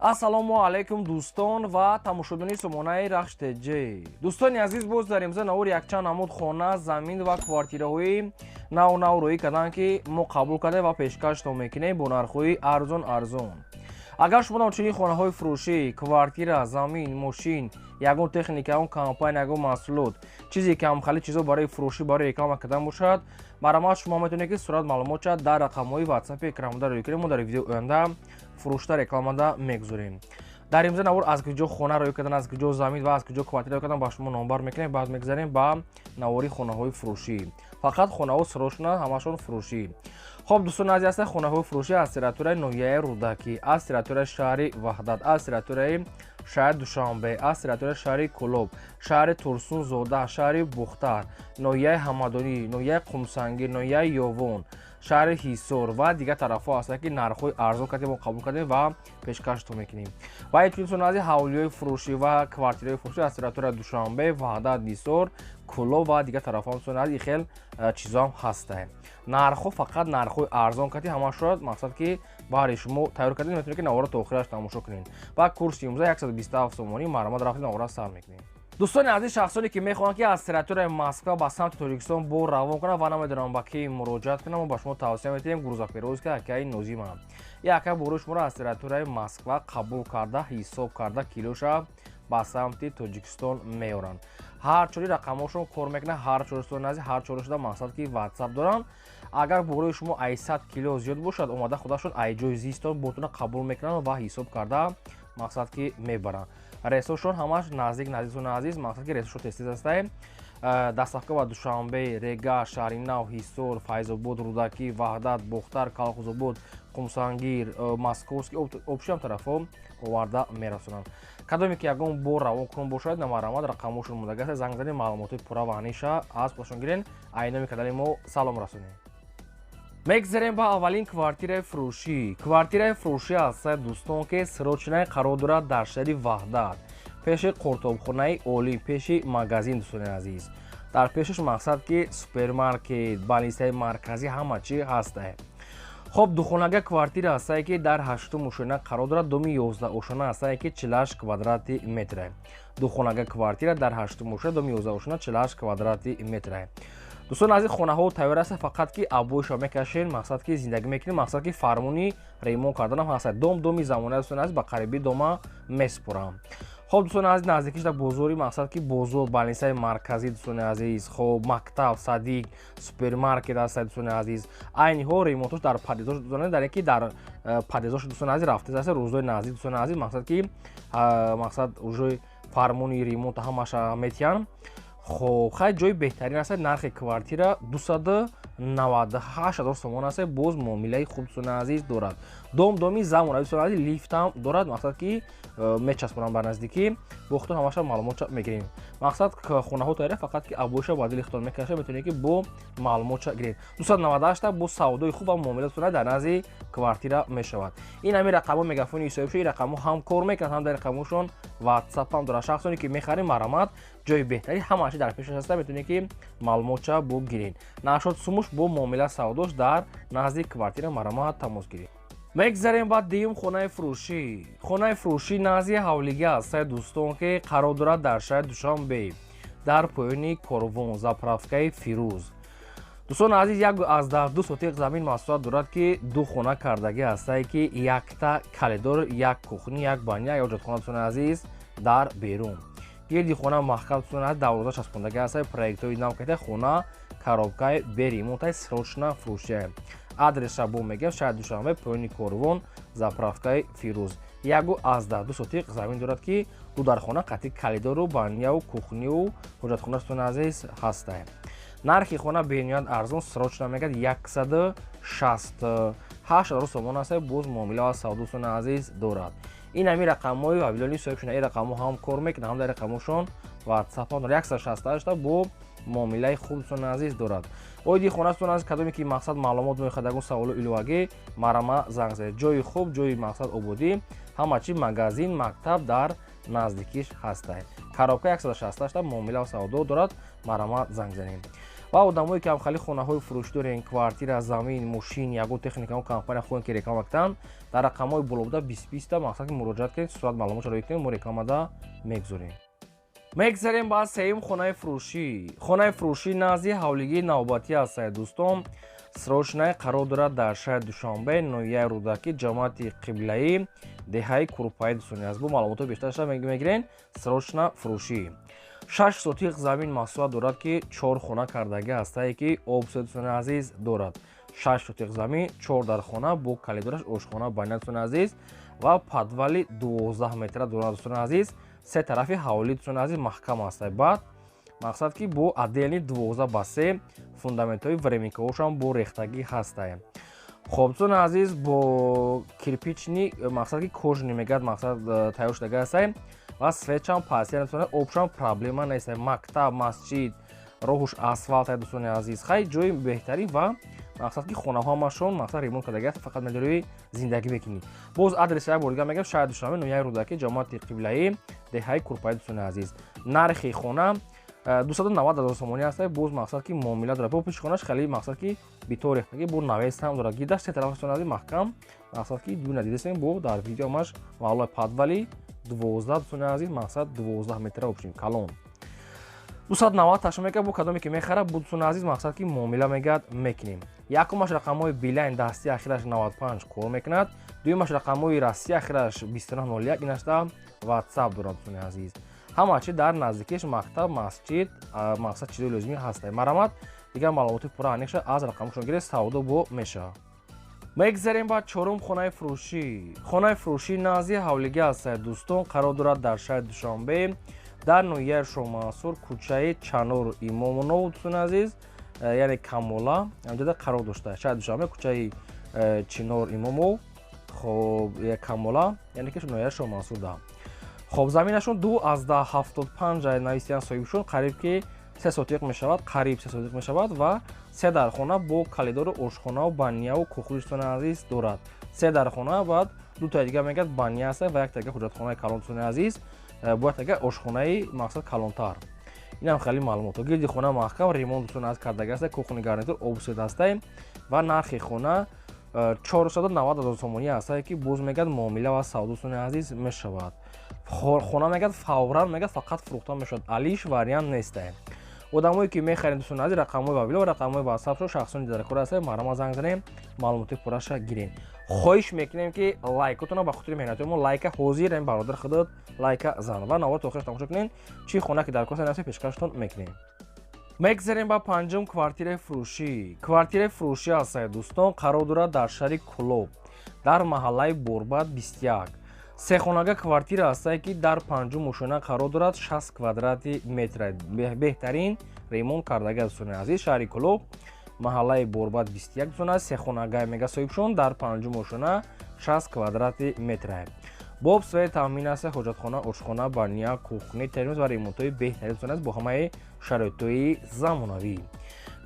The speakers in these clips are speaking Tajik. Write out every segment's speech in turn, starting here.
Ассалому алайкум, дӯстон ва тамошобинони сомонаи Рахш ТЖ. Дӯстони азиз, боз дар имза навор якчанд намуд хона, замин ва квартираҳои нав нав рӯӣ карданд, ки мо қабул кардем ва пешкаштон мекунем бо нархҳои арзон арзон. Агар шумо ҳамчунин хонаҳои фурӯшӣ, квартира, замин, мошин, ягон техника, ягон компания, ягон маҳсулот, чизе ки ҳамхали чизо барои фурӯшӣ, барои реклама кардан бошад, марҳамат, шумо метавонед, ки сурат маълумотша дар рақамҳои ватсапи экранбуда рӯй кунед. Мо дар видеои оянда фурӯшта рекламада мегузорем. Дар имза навор аз куҷо хона рӯй кардан, аз куҷо замин ва аз куҷо квартира рӯй кардан ба шумо номбар мекунем. Баъд мегузарем ба навори хонаҳои фурӯшӣ. Фақат хонаҳо срочно ҳамашон фурӯшӣ. Хоб, дӯстони азиз, ҳастанд хонаҳои фурӯшӣ аз территорияи ноҳияи Рӯдакӣ, аз территорияи шаҳри Ваҳдат, аз территорияи шаҳри Душанбе, аз территорияи шаҳри Кӯлоб, шаҳри Турсунзода, шаҳри Бухтар, ноҳияи Ҳамадонӣ, ноҳияи Қумсангир, ноҳияи Ёвон, шаҳри Ҳисор ва дигар тарафҳо ҳастанд, ки нархҳои арзон кардем, мо қабул кардем ва пешкаштон мекунем. Ва инчунин, дӯстони азиз, ҳавлиҳои фурӯшӣ ва квартираҳои фурӯшӣ аз территорияи Душанбе, Ваҳдат, Ҳисор, Кӯлоб ва дигар тарафҳо. Дӯстони азиз, хел чизоам ҳастанд. Нархҳо фақат нархҳои арзон кардем, ҳамашро мақсад ки баҳри шумо тайёр кардем. Метавонед, ки наворро то охираш тамошо кунед. Ва курси имрӯза 127 сомонӣ. Марҳамат, рафтем, наворро сар мекунем. Дӯстони азиз, шахсоне ки мехоҳанд, ки аз территорияи Москва ба самти Тоҷикистон бор равон кунанд ва намедонам ба кӣ муроҷиат кунам, мо ба шумо тавсия медиҳем грузоперевозка акаи Нозима. Яка бори шуморо аз территорияи Москва қабул карда, ҳисоб карда, килоша ба самти Тоҷикистон меоранд. Ҳар чори рақамҳошон кор мекунад, ҳар чорустон нази ҳар чорушуда мақсад ки ватсап доранд. Агар борои шумо ай 100 кило зиёд бошад, омада худашон ай ҷои зистон бортона қабул мекунанд ва ҳисоб карда, мақсад ки мебаранд. Рейсошон ҳамаш наздик наздик, азиз, мақсад ки рейсошон тез тез ҳастаем. Доставка ба Душанбе, Рега, Шаҳри Нав, Ҳисор, Файзобод, Рӯдакӣ, Ваҳдат, Бохтар, Калхозобод, Қумсангир, Московский обшиам тарафҳо оварда мерасонанд. Кадоме ки ягон бор равон кунон бошад, намарҳамат, рақамҳошон мондага, занг занед, маълумотҳои пурра ва аниша аз худашон гирен. Айноми канали мо салом расонем. Мегзарем ба аввалин квартираи фурӯшӣ. Квартираи фурӯшӣ ҳастад, дӯстон, ки срочно қарор дорад дар шаҳри Ваҳдат, пеши қуртобхонаи олӣ, пеши магазин. Дӯстони азиз, дар пешаш мақсад ки супермаркет, больницаи марказӣ, ҳама чи ҳастае. Хоб, духонага квартира ҳастае, ки дар ҳаштум ошона қарор дорад, доми 11 ошона ҳастае, ки 48 квадрати метре. Духонага квартира дар ҳаштум ошона, доми 11 ошона, 48 квадрати метре. Дӯстон азиз, хонаҳо тайёр аст, фақат ки обойша мекашен, мақсад ки зиндагӣ мекунем, мақсад ки фармони ремонт карданам ҳаст. Дом доми замона, дӯстон азиз, ба қариби дома месупорам. Хоб, дӯстони азиз, наздикиш дар бозори, мақсад ки бозор, больницаи марказӣ, дӯстони азиз, хоб, мактаб, садик, супермаркет аст. Дӯстони азиз, айни ҳол ремонтош дар подъездош, дӯстони, дар ки дар подъездош, дӯстони азиз, рафтааст. Рӯзои наздик, дӯстони азиз, мақсад ки мақсад уже фармони ремонта ҳамаша метиҳанд. Хоб, хай, ҷои беҳтарин аст. Нархи квартира 298 000 сомон аст, боз муомилаи хуб, дӯстони азиз, дорад. Дом доми замона, дӯстони азиз, лифтам дорад, мақсад ки мечаспонам бар наздикӣ, бо худтон ҳамаша маълумотша мегирем. Мақсад хонаҳо тайёра, фақат ки обойша ба дили худтон мекаша, метавонед, ки бо маълумотша гиред. 298та бо савдои хуб ва муомила, дӯстони, дар назди квартира мешавад. Ин ҳамин рақамҳо мегафони ҳисобшо, ин рақамҳо ҳам кор мекунанд, ҳам дар рақамҳошон ватсап ҳам дорад. Шахсоне ки мехарем, марҳамат, ҷои беҳтарин, ҳамааш дар пешаш ҳаста, метавонед, ки маълумотша бигиред. Нашод сумуш бо муомила савдош дар назди квартира, марҳамат, тамос гиред. Мегзарем ба дуюм хонаи фурӯшӣ. Хонаи фурӯшӣ назди ҳавлига ҳастае, дӯстон, ки қарор дорад дар шаҳри Душанбе, дар поёни Корвон, заправкаи Фирӯз. Дӯстони азиз, 1,2 сотиқ замин масоҳат дорад, ки ду хона кардагӣ ҳастае, ки якта коридор, як кухня, як баня, як ҳоҷатхона, дӯстони азиз, дар берун. Гирди хона маҳкам, дӯстони азиз, дарвоза часпондагӣ ҳастае, проектҳои нав карда. Хона коробкаи беремонтай, срочно фурӯшия. Адреса бо мегӯям: шаҳри Душанбе, поёни Корвон, заправкаи Фирӯз. 1,2 сотиқ замин дорад, ки ду дархона қатъи коридору баняву кухниву ҳоҷатхона, дӯстони азиз, ҳастае. Нархи хона бениҳоят арзон, срочно мегӯяд, 168 000 сомон аст, боз муомила ва савдо, дӯстони азиз, дорад. Ин ҳамин рақамҳои вавилони соҳиб шуда, ин рақамҳо ҳам кор мекунад, ҳам дар рақамҳошон ватсап ҳам дорад. 168та бо муомилаи хуб, дӯстони азиз, дорад. Оиди хона, дӯстони азиз, кадоме ки мақсад маълумот мехоҳад, ягон саволу иловагӣ, марҳама, занг занед. Ҷои хуб, ҷои мақсад ободӣ, ҳама чи, магазин, мактаб дар наздикиш ҳастад. Коробка 168та муомила ва савдо дорад, марҳамат, занг занем. Ва одамое ки ҳам хали хонаҳои фурӯшӣ дорен, квартира, замин, мошин, ягон техника, компания хоҳем ки реклама кунанд, дар рақамҳои боло буда 20 20-та мақсад ки муроҷиат кунед, сурат маълумотшро роӣ кунед, мо рекламада мегузорем. Мегзарем ба сеюм хонаи фурӯшӣ. Хонаи фурӯшӣ назди ҳавлигии навбатӣ ҳастад, дӯстон. Срочный қарор дорад дар шаҳри Душанбе, ноҳияи Рӯдакӣ, ҷамоати Қиблаӣ, деҳаи Курпаи. Дӯстони азиз, бо маълумотҳои бештарша мегирен. Срочно фурӯшӣ. 6 сотиқ замин масоҳат дорад, ки чор хона кардагӣ ҳастае, ки об, дӯстони азиз, дорад. 6 сотиқ замин, чор дархона бо калидораш, ошхона, баня, дӯстони азиз, ва подвали 12 метра дорад, дӯстони азиз. Се тарафи ҳавлӣ, дӯстони азиз, маҳкам ҳастае. Баъд мақсад ки бо отдельный 12 ба 3 фундаментҳои временкаҳошам бо рехтагӣ ҳастае. Хоб, дӯстони азиз, бо кирпичный, мақсад ки кожаный мегӯяд, мақсад тайёр шудагӣ ҳастае ва светшам пасия, обшам проблема нест, мактаб, масҷид, роҳуш асфалт, дӯстони азиз. Хай, ҷои беҳтарин ва мақсад ки хонаҳо ҳамашон мақсад ремонт кардагӣ аст, фақат медори зиндагӣ мекунӣ. Боз адреси як бор дига мегӯям: шаҳри Душанбе, ноҳияи Рӯдакӣ, ҷамоати Қиблаӣ, деҳаи Курпаи. Дӯстони азиз, нархи хона 290 000 сомонӣ аст. Боз мақсад ки муомила дорад. Бо пеши хонаш хеле мақсад ки бито рехтагӣ, бо навес ҳам дорад, гирдаш се тараф, дӯстони азиз, маҳкам. Мақсад ки ду надидастем, бо дар видеомаш маълума. Подвали 12, дӯстони азиз, мақсад 12 метра общем калон. 290 таша мегӯяд. Бо кадоме ки мехарад, бо, дӯстони азиз, мақсад ки муомила мегӯяд мекунем. Якумаш рақамҳои Билайн дасти, ахираш 95 кор мекунад. Дуюмаш рақамҳои Россия, ахираш 2901, инашда Ватсап дорад. Дӯстони азиз, ҳама чи дар наздикиш: мактаб, масҷид, мақсад чизои лозимӣ ҳастад. Марамат, дигар маълумоти пурра аниқша аз рақамҳошон гиред, савдо бо мешавад. Мегзарем ба чорум хонаи фурӯшӣ. Хонаи фурӯшӣ назди ҳавлигӣ ҳастад, дӯстон. Қарор дорад дар шаҳри Душанбе, дар ноҳияи Шоҳмансур, кӯчаи Чанор Имомонов, дӯстони азиз, яъне Камола ҳамҷода қарор дошта. Шаҳри Душанбе, кӯчаи Чинор Имомов, хоб, Камола, яъне ки ноҳияи Шоҳмансурда. Хоб, заминашон 2,75 нависиян соҳибшон, қариб ки 3 сотиқ мешавад, қариб 3 сотиқ мешавад ва се дархона бо калидору ошхонаву баняву кухни, дӯстони азиз, дорад. Се дархона, баъд дутаи дига мегӯяд баня аст ва яктага ҳуҷҷатхонаи калон, дӯстони азиз, бояд тага ошхонаи мақсад калонтар. Инам хеле маълумотҳо. Гирди хона маҳкам, ремонт, дӯстони азиз, кардагӣ аст, кухонный гарнитур, об, свет ҳастае ва нархи хона 490 000 сомонӣ ҳастае, ки боз мегӯяд муомила ва савдо, дӯстони азиз, мешавад. Хона мегӯяд фавран мегӯяд фақат фурӯхта мешавад, алиш вариант нестае. Одамое ки мехарем, дӯстони азиз, рақамҳои вабило, рақамҳои ватсапшо, шахсони даркор ҳастае, марҳамат, занг занем, маълумоти пурраша гирем. Хоҳиш мекунем, ки лайкотона, ба хотири меҳнати мо лайка ҳозир ин бародар худат лайка зан ва навор то охираш тамошо кунем. Чӣ хона ки дар кор аст, пешкаштон мекунем. Мегзарем ба панҷум квартираи фурӯшӣ. Квартираи фурӯшӣ ҳастае, дӯстон, қарор дорад дар шаҳри Кулоб, дар маҳаллаи Борбад 21. Сехонага квартира ҳастае, ки дар панҷум ошёна қарор дорад, 60 квадрати метра, беҳтарин ремонт кардагӣ, дӯстони азиз. Шаҳри Кулоб, маҳаллаи Борбад 21, дӯстон азиз, сехонага мега соҳибшон, дар панҷум ошёна, 60 квадрати метра, бо об, свет таъмин аст, ҳоҷатхона, ошхона, баня, кухни, термоз ва ремонтҳои беҳтарин, дӯстони азиз, бо ҳамаи шароитҳои замонавӣ.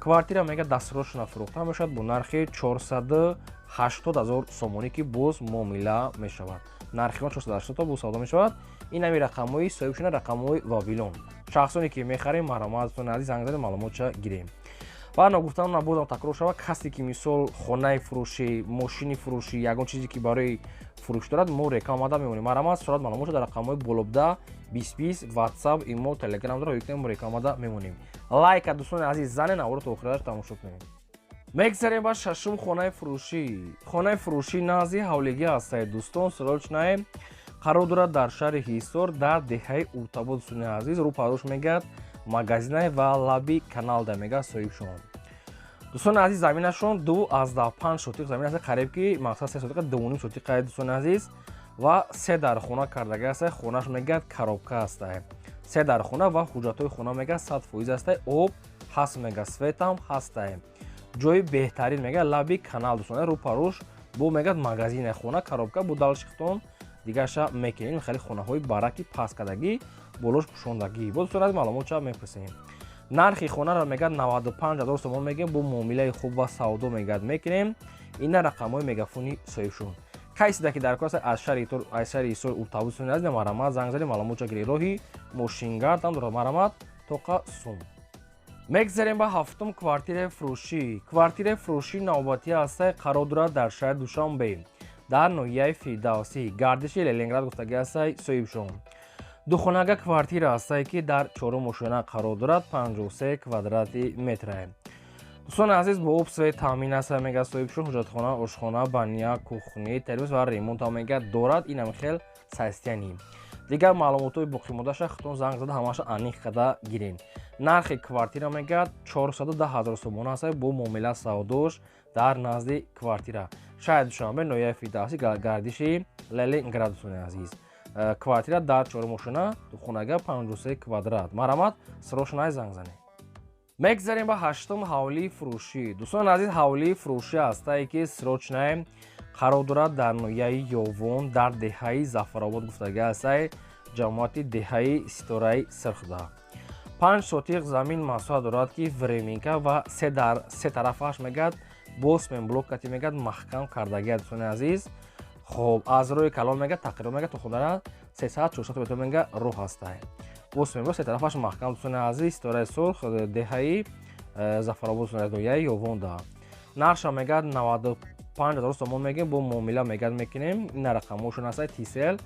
Квартира мега дастсрочно фурӯхта мешавад бо нархи 480 000 сомонӣ, ки боз муомила мешавад. Нархи он 480 боз савдо мешавад. Ин ҳами рақамҳои соҳибшона, рақамҳои Вавилон. Шахсоне ки мехарем, марҳамат, дӯстони азиз, занг занед, маълумотша гирем. Ва ногуфтан бозам такрор шавад: касе ки мисол хонаи фурӯшӣ, мошини фурӯшӣ, ягон чизе ки барои фурӯш дорад, мо рекламада мемонем. Марҳамат, сурат маълумотша дар рақамҳои болобда 20 20 Ватсап, Имо, Телеграм дора, мо рекламада мемонем. Лайка, дӯстони азиз, зане, наворо то охираш тамошо кунем. Мегзарем ба шашум хонаи фурӯшӣ. Хонаи фурӯшӣ назди ҳавлигӣ ҳастае, дӯстон. Срочный қарор дорад дар шаҳри Ҳисор, дар деҳаи Уртабо, дӯстони азиз. Рӯпарош мегӯяд магазинай ва лаби каналда мегӯяд соҳибшон. Дӯстони азиз, заминашон 2,5 сотиқ замин аст, қариб ки мақсад 3 сотиқа, 2,5 сотиқа, дӯстони азиз, ва се дар хона кардагӣ аст. Хонаш мегӯяд коробка ҳастае, се дар хона ва ҳуҷҷатҳои хона мегӯяд 100% ҳастае, об ҳаст, мегӯяд светам ҳастае. Ҷои беҳтарин мегӯяд лаби канал, дӯстон, рӯпарош бо мегӯяд магазине, хона коробка бо далшихтон дигарша мекунем. Хеле хонаҳои бараки паст кардагӣ, болош пӯшондагӣ. Бо, дӯстон азиз, маълумотша мепурсем. Нархи хонаро мегӯяд 95 000 сомон мегӯем, бо муомилаи хуб ва савдо мегӯяд мекунем. Ина рақамҳои мегафони соҳибшон. Кайсида ки дар кор аз шаҳри Ҳисор, Уртабо, дӯстони азиз, марҳамат, занг занед, маълумотша гиред. Роҳи мошингардам дорад. Марҳамат, тоқа сум. Мегзарем ба ҳафтум квартираи фурӯшӣ. Квартираи фурӯшӣ навбатӣ ҳастай, қарор дорад дар шаҳри Душанбе, дар ноҳияи Фирдавсӣ, гардиши Ленинград гуфтагӣ ҳастай соҳибшон. Духонага квартира ҳастай, ки дар чорум ошёна қарор дорад, 53 квадрати метрае. Дӯстони азиз, бо об, свет таъмин аст, мега соҳибшон. Ҳуҷҷатхона, ошхона, баня, кухни, термос ва ремонт ҳам мега дорад. Инам хел состояние. Дигар маълумотҳои боқимондаша худтон занг зада, ҳамаша аниқ карда гирен. Нархи квартира мегӯяд 410 ҳазор сомона аст, бо муомила савдош дар назди квартира. Шаҳри Душанбе, ноҳияи Фирдавсӣ, гардиши Ленинград. Дӯстони азиз, квартира дар чорум ошёна, хонага 53 квадрат. Марҳамат, срочно занг занед. Мегзарем ба ҳаштум ҳавлии фурӯшӣ. Дӯстони азиз, ҳавлии фурӯшӣ ҳастае, ки срочное қарор дорад дар ноҳияи Ёвон, дар деҳаи Зафаробод гуфтагӣ ҳастай, ҷамоати деҳаи Ситораи Сирхда. 5 сотиқ замин масоҳат дорад, ки временка ва се дар се тарафаш мегӯяд бо цементблок кати мегӯяд маҳкам кардагӣ. Дӯстони азиз, хоб, аз роҳи калон мегӯяд тақрибан мегӯяд то хонара 300-400 метр мегӯяд роҳ ҳастай, бо цементблок се тарафаш маҳкам. Дӯстони азиз, Ситораи Сурх, деҳаи Зафаробод, ноҳияи Ёвонда. Нархша мегӯяд 95 000 сомон мегӯем, бо муомила мегӯяд мекунем. Ина рақамҳошон ҳастай Тисел.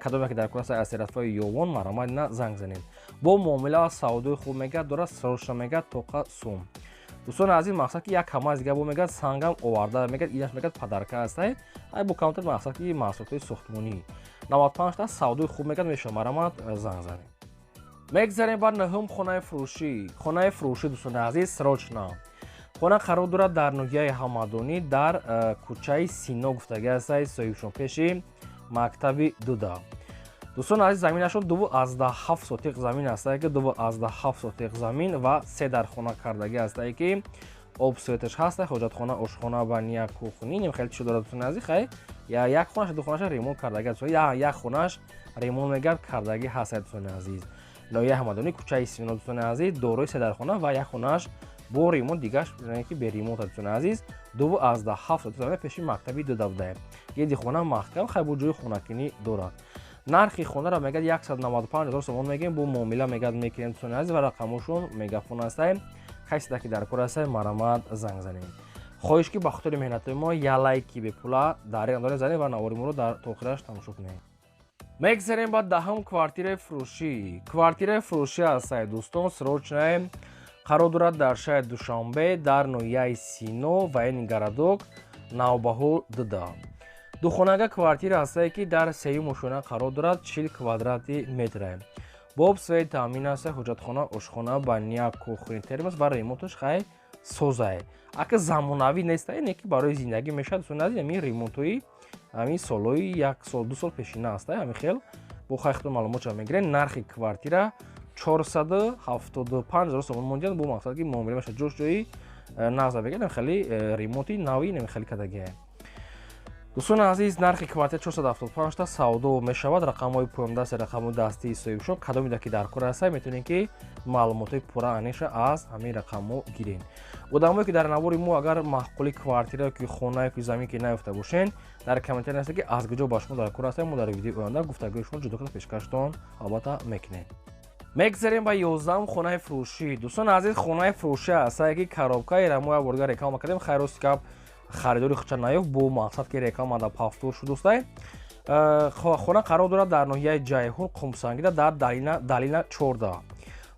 Кадоме ки дар кор ҳастай аз тарафҳои Ёвон, марҳамат, ина занг занед. Бо муомила ва савдои хуб мегӯяд дорад, срочно мегӯяд тоқа сум. Дӯстони азиз, мақсад ки як ҳамаз дига бо мегӯяд сангам оварда, мегӯяд инаш мегӯяд подарка ҳастай, ай бо камтар мақсад ки маҳсулотҳои сохтмонӣ 95 та савдои хуб мегӯяд мешавад. Марҳамат, занг занед. Мегзарем ба нӯҳум хонаи фурӯшӣ. Хонаи фурӯшӣ, дӯстони азиз, срочно. Хона қарор дорад дар ноҳияи Ҳамадонӣ, дар кӯчаи Сино гуфтагӣ ҳастай соҳибшон, пеши мактаби дуда. Дӯстони азиз, заминашон 2,7 сотиқ замин ҳастае, ки 2,7 сотиқ замин ва се дар хона кардагӣ ҳастае, ки об, светаш ҳаста, ҳоҷатхона, ошхона, баня, кухни, ним хеле чизо дорад. Дӯстони азиз, хай, як хонаш, ду хонаша ремонт кардагӣ, як хонаш ремонт мегӯяд кардагӣ ҳаста. Дӯстони азиз, ноҳияи Ҳамадонӣ, кӯчаи Сино. Дӯстони азиз, дорои се дар хона ва як хонаш бо ремонт, дигаш ки бе ремонт. Дӯстони азиз, 2,7 сотиқ, пеши мактаби дуда будае. Гирди хона маҳкам, хай, бо ҷои хонакунӣ дорад. Нархи хонаро мегӯяд 195 ҳазор сомон мегӯем, бо муомила мегӯяд мекунем. Дӯстони азиз, ва рақамошон Мегафон ҳастай. Касида ки дар кор ҳастай, марҳамат, занг занем. Хоҳиш ки ба хотири меҳнатҳои мо як лайки бепула дар андоре занед ва навори моро дар то охираш тамошо кунед. Мегзарем ба даҳум квартираи фурӯшӣ. Квартираи фурӯшӣ ҳастай, дӯстон, срочное қарор дорад дар шаҳри Душанбе, дар ноҳияи Сино, военный городок, Навбаҳор дуда. Духонага квартира ҳастае, ки дар сеюм ошёна қарор дорад, 40 квадрати метре. Бо об, свет таъмин аст, ҳоҷатхона, ошхона, баня, кухни, термос ва ремонташ хай созае. Ака замонавӣ нестае, не ки барои зиндагӣ мешавад. Дӯстони азиз, ҳамин ремонтҳои ҳамин солҳои як сол, 2 сол пешина ҳастае. Ҳамин хел бо хайхтон маълумотша мегирем. Нархи квартира 475 ҳазор сомон мондиан, бо мақсад ки муомила мешавад, ҷош ҷои нағза бегирем, хеле ремонти нави нами хеле кардагиае. Дӯстони азиз, нархи квартира 475 та, савдо мешавад. Рақамҳои поёндаст, рақамҳои дастии соҳибшон. Кадомида ки дар кор ҳастай, метавонед ки маълумотҳои пурра аниша аз ҳамин рақамҳо гирен. Одамое ки дар навори мо агар маъқули квартира ки хонае ки замин ки наёфта бошен, дар комментария нависед, ки аз куҷо ба шумо дар кор ҳастай. Мо дар видеои оянда гуфтагӯи шумо ҷудо карда пешкаштон албатта мекунем. Мегзарем ба 11-ум хонаи фурӯшӣ. Дӯстони азиз, хонаи фурӯшӣ ҳастае, ки коробкаи мо як бордига реклама кардем. Хайр, рости гап, харидори худша наёфт, бо мақсад ки реклама да повтор шудустай. Хона қарор дорад дар ноҳияи Ҷайҳун, Қумсангида, дар долина 14.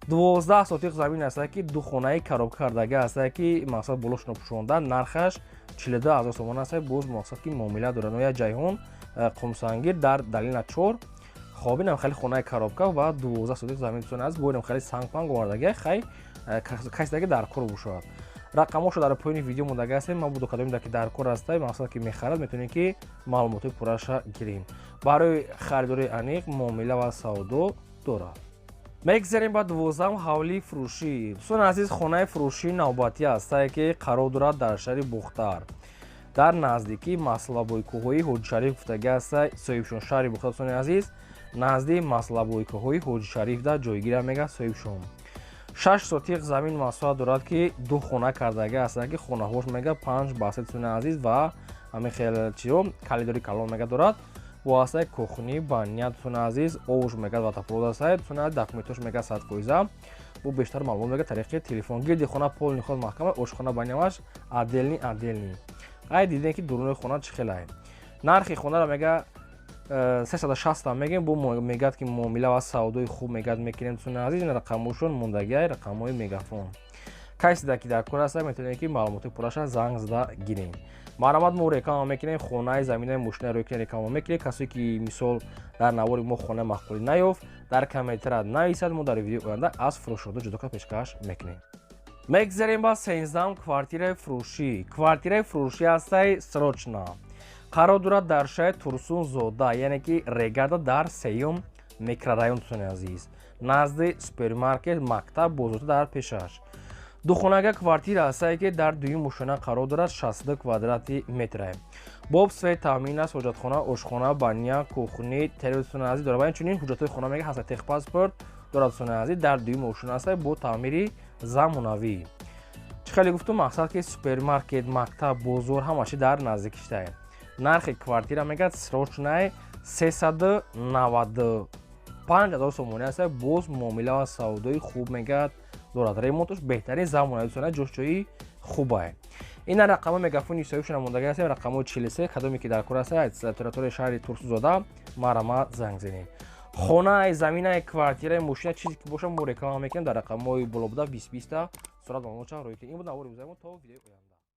12 сотиқ замин ҳастае, ки ду хонаи коробка кардагӣ ҳастае, ки мақсад болошно пӯшонда. Нархаш 42 000 сомон ҳастае, боз мақсад ки муомила дорад. Ноҳияи Ҷайҳун, Қумсангир, дар долина 4. Хоб, инам хеле хонаи коробка ва 12 сотиқ замин. Дӯстони азиз, бо инам хеле сангпанг овардагӣ. Хай, касидаги дар кор бошад, рақамҳошо дар поёни видео мондага ҳастем. Ман буду, кадомида ки дар кор ҳастай, мақсад ки мехарад, метавонед ки маълумотҳои пурраша гирем. Барои харидории аниқ муомила ва савдо дорад. Мегзарем ба 12-ум ҳавлии фурӯшӣ. Дӯстони азиз, хонаи фурӯшии навбатӣ ҳастае, ки қарор дорад дар шаҳри Бухтар, дар наздикии маслобойкоҳои Ҳоҷишариф гуфтагӣ ҳастай соҳибшон. Шаҳри Бухтар, дӯстони азиз, назди маслобойкоҳои Ҳоҷишарифда ҷойгира мегӯяд соҳибшон. 6 сотиқ замин масоҳат дорад, ки ду хона кардагӣ ҳастанд, ки хонаҳош мега 5 ба 3. Дӯстони азиз, ва ҳамин хел чиё калидори калон мега дорад. Бо ҳастай кухни, баня, дӯстони азиз, овуш мегад, водопровод ҳастай, дӯстони азиз, документош мегад 100%. Бо бештар маълумот мегад тариқи телефон. Гирди хона полный худ маҳкама, ошхона, банямаш отдельный отдельный. Ай, дидем, ки дурунои хона чӣ хелае. Нархи хонаро мега 360 мегем, бо мегад, ки муомила ва савдои хуб мегад мекунем. Дӯстони азиз, ин рақамошон мондагиай, рақамҳои мегафон. Касе ки дар кор аста, метавонед, ки маълумоти пурраша занг зада гирем. Марҳамат, мо реклама мекунем, хонаи, заминаи, мошинаи рӯй кунем, реклама мекунем. Касое ки, мисол, дар навори мо хонаи маъқулӣ наёфт, дар комментария нависад, мо дар видеои оянда аз фурӯшода ҷудо карда пешкаш мекунем. Мегзарем ба 13-ам квартираи фурӯшӣ. Квартираи фурӯшӣ ҳастай срочно, қарор дорад дар шаҳри Турсунзода, яъне ки Регарда, дар сеюм микрорайон, дӯстони азиз, назди супермаркет, мактаб, бозорта дар пешаш. Духонага квартира ҳастае, ки дар дуюм ошёна қарор дорад, 62 квадрати метре. Бо свет таъмин аст, ҳоҷатхона, ошхона, баня, кухни, телевизиони азиз дорад ва инчунин ҳуҷҷатҳои хона мега ҳаста, техпаспорт дорад. Дӯстони азиз, дар дуюм ошёна ҳастае бо таъмири замонавӣ. Чӣ хеле гуфтум, мақсад, ки супермаркет, мактаб, бозор ҳамаши дар наздикиштае. Нархи квартира мегӯяд срочный 395 000 сомонӣ аст, боз муомила ва савдои хуб мегӯяд дорад. Ремонташ беҳтарин, замонавӣ, дӯстона, ҷошҷои хубае. Ина рақамҳои мегафони соҳибшона мондагӣ ҳастем, рақамҳои 43. Кадоме ки дар кор аст аз территорияи шаҳри Турсунзода, марҳамат, занг занед. Хонаи, заминаи, квартираи, мошина, чизе ки бошад, мо реклама мекунем. Дар рақамҳои боло буда 20 20 сурат маълумотча рӯй кунед. Ин буд навори имрӯзаи мо. То видеои оянда.